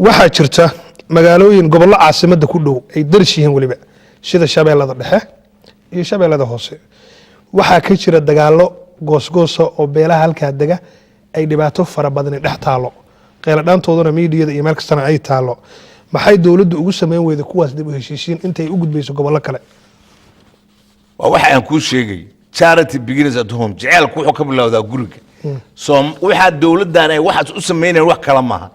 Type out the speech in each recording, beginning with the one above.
Waxaa jirta magaalooyin, gobollo caasimadda ku dhow ay daris yihiin weliba, sida Shabeellada Dhexe iyo Shabeellada Hoose. Waxaa ka jira dagaallo goosgoosa oo beelaha halkaa dega ay dhibaato fara badani dhex taalo, qeyladhaantooduna miidiyada iyo meel kastana ay taalo. Maxay dowladdu ugu sameyn weyda kuwaas dib u heshiisiin intay u gudbayso gobollo kale? Waa waxa aan kuu sheegay: charity begins at home. Jaceylku wuxuu ka bilowdaa guriga. Soo waxaa dowladdan ay waxaas u sameynayaan wax kale maaha.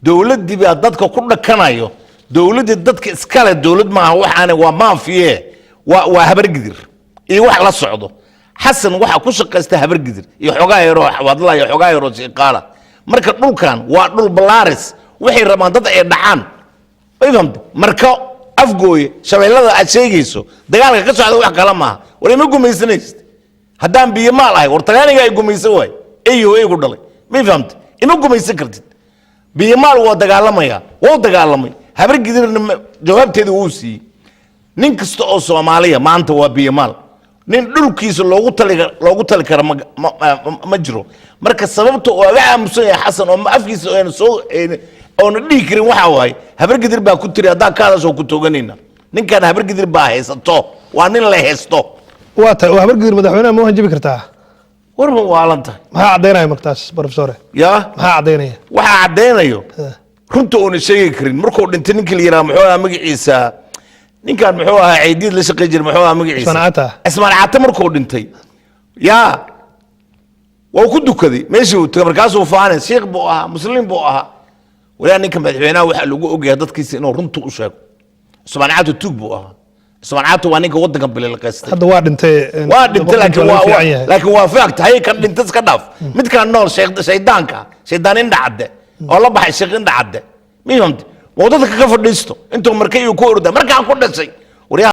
Dowladdii baa dadka ku dhakanayo. Dowladdii dadka iskale dowlad maaha. Waxaani waa maafiye, waa Habargidir iyo wax la socdo. Xasan waxaa ku shaqaysta Habargidir iyo xogaa yaroo Xawaadla iyo xogaa yaroo Shiiqaala. Marka dhulkan waa dhul balaaris, waxay rabaan dad ay dhacaan. Way fahamtay? Marka Afgooye, Shabeellada aad sheegayso, dagaalka ka socda wax kale maaha. War ima gumaysanaysid haddaan biyo maal ahay. War Talyaaniga ay gumaysan waay, eyo eygu dhalay. May fahamtay? Ima gumaysan kartid. Biyo maal waa dagaalamaya, wuu dagaalamay. Habargidirna jawaabteeda wuu siiyey. Nin kasta oo Soomaaliya maanta waa biyo maal. Nin dhulkiisa loogu tali kara ma jiro. Marka sababta oo aga aamusan yahay Xasan oo afkiisa ayna soo oona dhihi karin waxaa waaye, Habargidir baa ku tiri: "Haddaan ka hadasho, ku tooganayna." Ninkan Habargidir baa haysato, waa nin la haysto. Waa tahay. Oo Habargidir madaxweynaha ma u hanjabi kartaa? War ma waalan tahay? Maxaa caddaynaya markaas, professore? Yaa? Maxaa caddaynaya? Waxaa caddaynayo runta uuna sheegi karin. Markuu dhintay ninkii la yidhaha, muxuu ahaa magaciisa ninkan, muxuu ahaa Ceydiid la shaqey jiray, muxuu ahaa magaciisa? Cismaan Cata. Cismaan Cata. Markuu dhintay yaa waa ku dukaday meeshii uu tagay. Markaasuu faanay: shiikh buu ahaa, muslim buu ahaa. Walaa ninka madaxweynaha waxaa lagu ogyahay dadkiisa inuu runta u sheego. Cismaan Cata tuug buu ahaa. Cismaan Cata waa ninka waddanka bililqaystay. Hadda waa dhintay. Waa dhintay, laakiin laga waa fiican yahay. Laakiin waa fact. Hay kan dhintay iska dhaaf, midkaan nool, shaydaanka, shaydaan indha cadde oo la baxay sheekh indha cadde, mi fahamtay? Waa dadka ka fadhiisto intuu marka iyo ku orda markaan ku dhashay.